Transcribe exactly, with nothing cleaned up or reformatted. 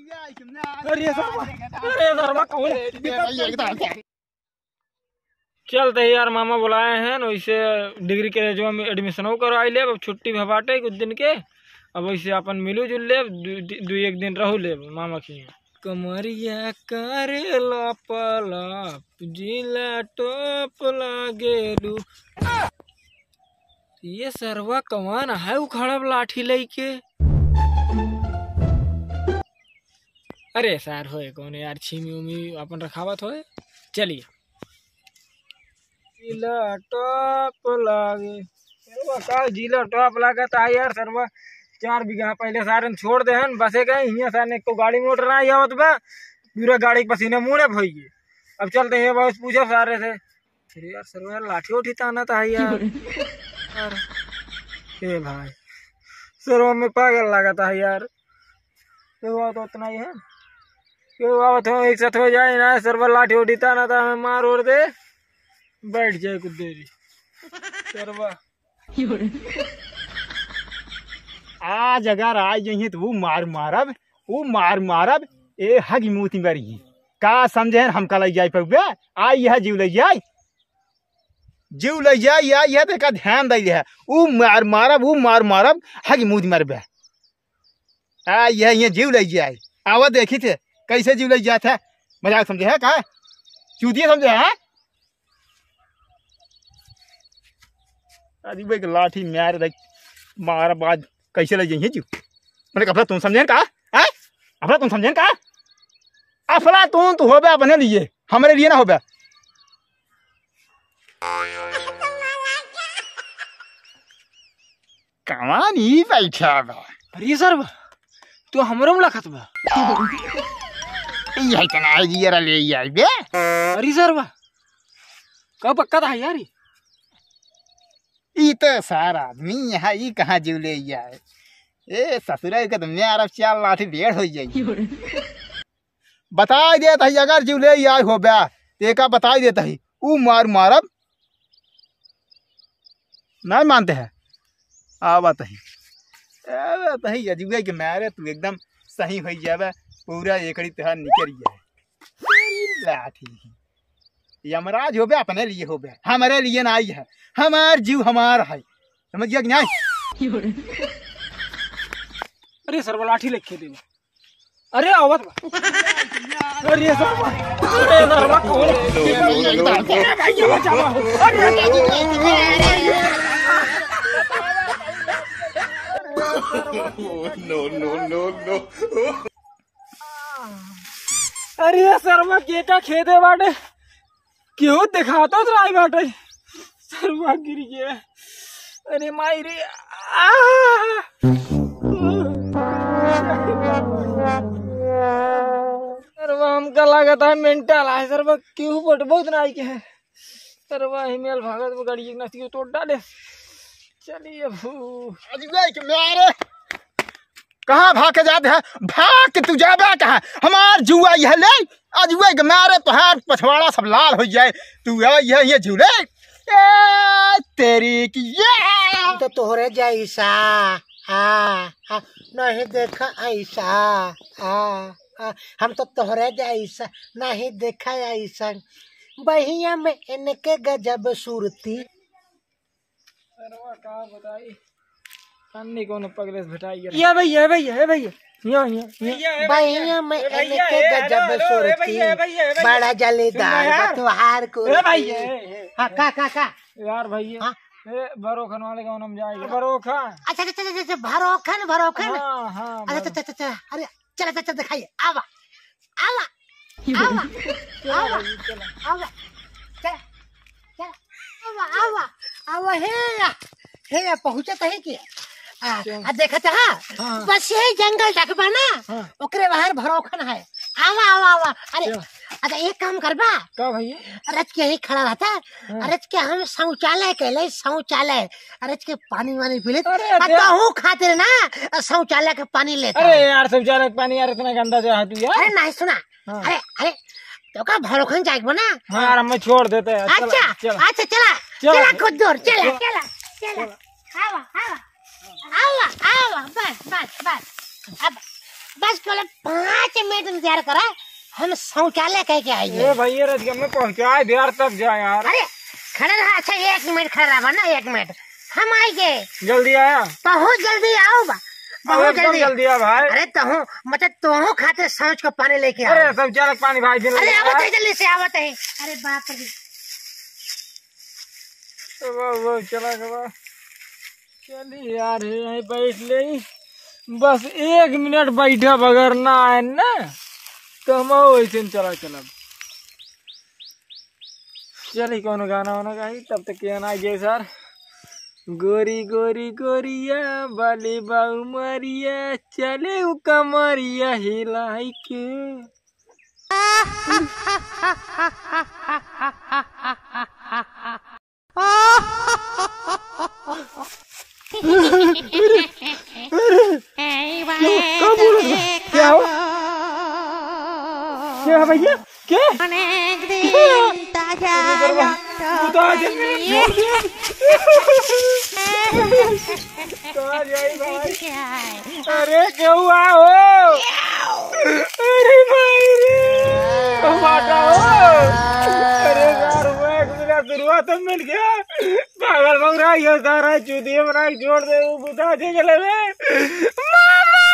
अरे सर, अरे सर, मैं कहूँ। चलते ही यार, मामा बुलाए हैं, वैसे डिग्री कॉलेज में एडमिशन करवाई लेब। अब छुट्टी में बाटे कुछ दिन के, अब वैसे अपन मिलू जुल लेब, दु, दु, दु एक दिन रहू लेब मामा के यहाँ। कमरिया करे लप लप, जिला टॉप लागेलू। ये सरवा कमान है उखड़ब लाठी लइके? अरे सार होए कौन यार, छीमी उमी अपन रखावत होए। चलिए। जिला टॉप लागे। अरे का जिला टॉप लागत है यार सरवा। चार बीघा पहले सारन छोड़ दे हन, बसे गए हियाँ सारन, एक तो गाड़ी मोटर ना आवत बा, पूरा गाड़ी के पसीने मुड़े भइए। अब चलते हैं बस पूछब सारे से। अरे यार सरवा यार लाठी उठी ताना था यार। यार, ए भाई, सरवा में पागल लागत है यार। सरवा तो उतना ही है। क्यों आवत हो, एक साथ हो जाए ना, सरवा लाठी उठी ताना था, हमें मार ओर दे, बैठ जाए कुछ देरी। सरवा। आज अगर आ जाइए तो वो मार मारब, वो मार मारब, ए हगी मूती मरी। का समझे हैं हमका लइ जाए पउबे? आई है जीव लइ जाए, जीव लइ जाए, आई है तो एका ध्यान दे है। ऊ मार मारब, ऊ मार मारब, हगी मूती मरबे। आ, यह, यह जीव लइ जाए। आवा देखी थे, कैसे जीव लइ जात है। मजाक समझे है का? चूतिया समझे है? अरे भाई, लाठी मार दे, मारा बाद कैसे लइ जाइए जीव? मैंने कहा, तुम समझे का? हैं? अफलातून समझे का? अफलातून तो होबे अपने लिए, हमरे लिए ना होबे। कमान ई बैठा बा। अरे सर बा, तू हमरो में लखत बा। यही तना है जी, यार ले आई बे। अरे सर बा, का पक्का था यार ई? ई तो सार आदमी यहाँ, ई कहाँ जीव ले आए? ए ससुरा, एकर तो म्यार अब चार लाठी डेढ़ हो जाई। बताई देत हई, अगर जीव ले आए होबे, तो एका बताई देत हई, ऊ मार मारब। नहीं मानते हैं? आवत ही, आवत ही, अजुए के मारे तू एकदम सही हो जाबे, पूरा एकड़ी तोहार निकल जाए। लाठी। यमराज होबे, अपने लिए होबे, हमरे लिए ना आई है। हमार जीव हमार है, समझ गया कि नहीं? अरे सरवा, लाठी लेके दे। अरे आवत बा। अरे सरवा, अरे सरवा, कौन? अरे भैया, बचावा हो। अरे, No, no, no, no। अरे सरवा, केका खेदे बाटे, केहू देखातो तो नाई बाटे। सरवा गिर गया। अरे माई रे। आ! सरवा हमका लागत है मेंटल है। सरवा केहू बटबो तो नाई के है। सरवा हिमेल भागत वो गाड़ी एक नाती को तोड़ डाले। चलिए भू। अजुए के मारे। कहाँ भाग के जात है? भाग के तू जाबे कहाँ? हमार जुआ यह ले, अजुए के मारे तोहार पछवाड़ा सब लाल हो जाए। तू आ यह, ये झूले। ए, तेरी की ये। हम तो तोहरे जैसा, आ, आ, नहीं देखा ऐसा, आ, आ, हम तो तोहरे जैसा, नहीं देखा ऐसा। बहिया में इनके गजब सूरती। अरे का बताई, अन्नी कौन पगले से भेटाई गया। ये भैया, ये भैया, ये भैया, यहाँ, यहाँ, यहाँ। बहिया में ए भैया, इनके ए, गजब हेलो, हेलो, ए सूरती, भैया, ए भैया। बड़ा जलेदार सुन ना यार। बतवार को ए भैया, ए, ए, हाँ, ए। का, का, का? यार भैया, हाँ? ए, भरोखन वाले का नाम जाएगा। भरोखन। अच्छा, अच्छा, अच्छा, अच्छा, भरोखन, भरोखन। हाँ, हाँ, अच्छा, अच्छा, भरो- अच्छा, अच्छा, अरे, चला, चला, चला, दिखाइए, आवा, आवा, आवा, चला आवा, भाई, चला। आवा, चला, चला, आवा, आवा, आवा, हे या, हे या, पहुँचत है कि? आ, चल। आ, देखत है, हाँ। बस यही जंगल तक बा ना, हाँ। ओकरे बाहर भरोखन है। आवा, आवा, आवा, अरे, चल। अच्छा, एक काम करबा? का भैया? अरे, के यही खड़ा रहता, हाँ। अरे, के हम शौचालय के ले, शौचालय, अरे, के पानी वानी पी ले, अरे, आ, अरे। तहूँ खातिर ना, शौचालय के पानी लेता अरे हूँ। यार, शौचालय के पानी यार, इतना गंदा जो है तू यार। अरे, नहीं सुना, हाँ। अरे, अरे, तो का भरोखन जाए बना? हाँ यार, हमें छोड़ देते हैं। चला, अच्छा, चला। अच्छा, चला, चला। चला, खुद दूर, चला, चला। चला, चला। आवा, आवा, आवा, आवा, बस, बस, बस। अब बस, केवल पाँच तुम तैयार करा, हम शौचालय कह के आएंगे। ए भैया, रजगम में पहुंचाए दे यार, तब जा यार। अरे, खड़ा रहा। अच्छा, एक मिनट खड़ा रहा ना, एक मिनट, हम आएंगे। जल्दी आया। बहुत जल्दी आओ बा, अब बहुत एकदम जल्दी। जल्दी आ भाई। अरे तहूँ, मतलब तोहूँ खाते शौच को पानी लेके आओ। अरे शौचालय पानी भाई, दिन अरे लगा आवत यार। है, जल्दी से आवत है। अरे बाप रे। वाह, वाह, चला गवा। चली यार, यहीं बैठ ले। बस एक मिनट बैठा बगैर ना आए ना, तो हम वैसे न चला चलब। चली कौनो गाना वाना गाई, तब तक के ना गए सर। गोरी गोरी गोरिया, बाली बाऊ मारिया, चले उ कमरिया हिलाई के। अरे, अरे, क्या, क्या बोला था? क्या हुआ? क्या है भैया? क्या? अनेक दिन ताजा अरे, अरे, लौट उतार दे, छोड़ दे। कहाँ जाई भाई? क्या है? अरे, केहू आ हो। अरे भाई रे, टमाटर हो। अरे यार, वो एक मिनट शुरुआत में मिल गया। पागल बन रहा है ये सारा, चूतिया बना के छोड़ दे, वो बुता दे गले में। मामा!